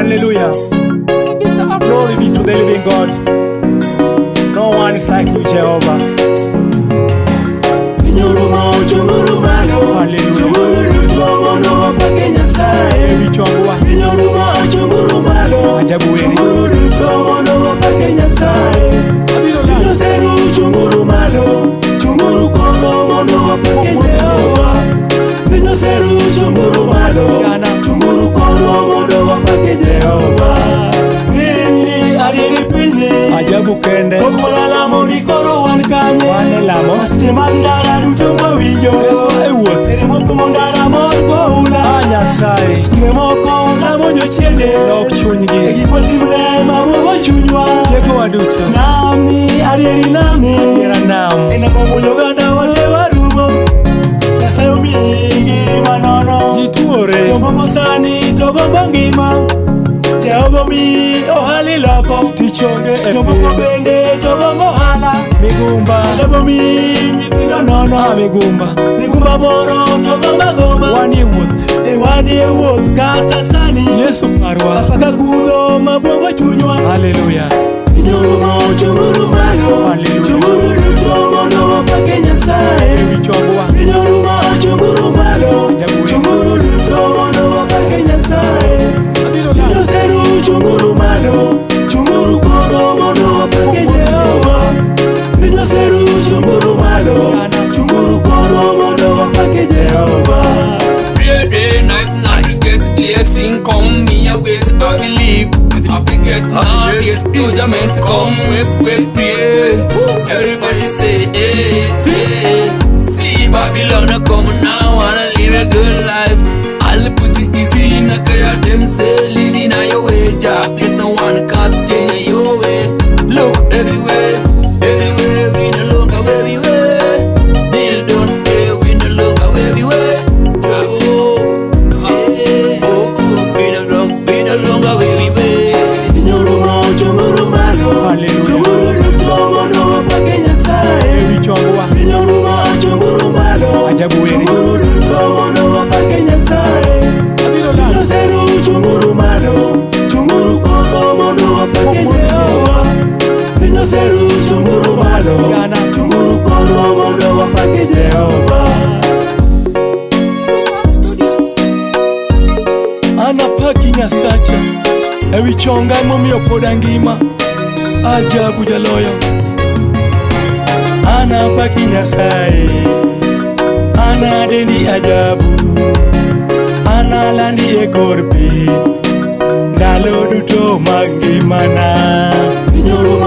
Hallelujah. Glory be to the living God. No one is like you, Jehovah. Pinyuru chunguru malo. Hallelujah. Chunguru duto mondo wapake Nyasaye. Ewi chongwa. Pinyuru chunguru malo. Ajabu weri. Chunguru duto mondo wapake Nyasaye. Abiro lando. Pinyoseru chunguru malo. Chunguru koro mondo wapake Jehova. Pinyoseru chunguru malo. Gana. Chunguru koro mondo wapake Jehova. Pinyni adieri pinyni. Ajabu kende. Ok walalamo ni koro wan kanye. Wan e lamo. Masiche mag ndara duto mwawinjo. Yesu e wuoth. Sere moko ndara mor goula. Ah, Nyasaye. Skunde moko lamo jochiende. Lok E chunygi. gik motimre mabuogo chunywa. Tiekowa duto. Namni adieri namni. Adiera nam. E namo muonyo oganda wate warumo. Nyasaye omiyi ngima nono. Ji tuore. Jomoko sani to gombo ngima. Jehova omiyi ohali loko. Tich onge e Jomoko piny. bende to gombo ohala. Migumba. Jehova omiyi nyithindo nono. Ah, migumba. Migumba moro to gomba gomba. Wanie wuoth. E wanie wuoth kata sani. Yesu parwa. Apaka kudho mabuogo chunywa. Hallelujah. Pinyuru chunguru malo. Hallelujah. Chunguru duto mondo wapake Nyasaye. Ewi chongwa. Pinyuru chunguru malo. Ajabu weri. Chunguru duto mondo wapake Nyasaye. Abiro lando. Pinyoseru chunguru malo. Chunguru koro mondo wapake Jehova. Pinyoseru chunguru malo. Chunguru koro mondo wapake Jehova. Pray day, night, night, get blessing come. Me I wait, I believe. I forget now, yes, judgment come. Wake, wake, pray. Everybody say, hey, hey. See Babylon come now, wanna live a good life. I'll put it easy in a kaya. Them say living on your way, job. Place no one cause change your way. Look everywhere, everywhere we no longer where we were. Kneel down, pray, we no longer where we were. Oh, yeah, oh, we no longer where we were. Pinyuru chunguru malo. Hallelujah. Chunguru duto mondo wapake Nyasaye. Ewi chongwa. Pinyuru chunguru malo. Ajabu weri. Chunguru duto mondo wapake Nyasaye. Abiro lando. Pinyoseru chunguru malo. Chunguru koro mondo wapake Jehova. Pinyoseru chunguru malo. Gana. Chunguru koro mondo wapake Jehova. Anapaki Nyasacha ewi chonga emomiyo pod angima. Ajabu jaloyo. Anapaki Nyasaye. Anadendi ajabu. Analandi e kor pi. Ndalo duto mag ngimana. Pinyuru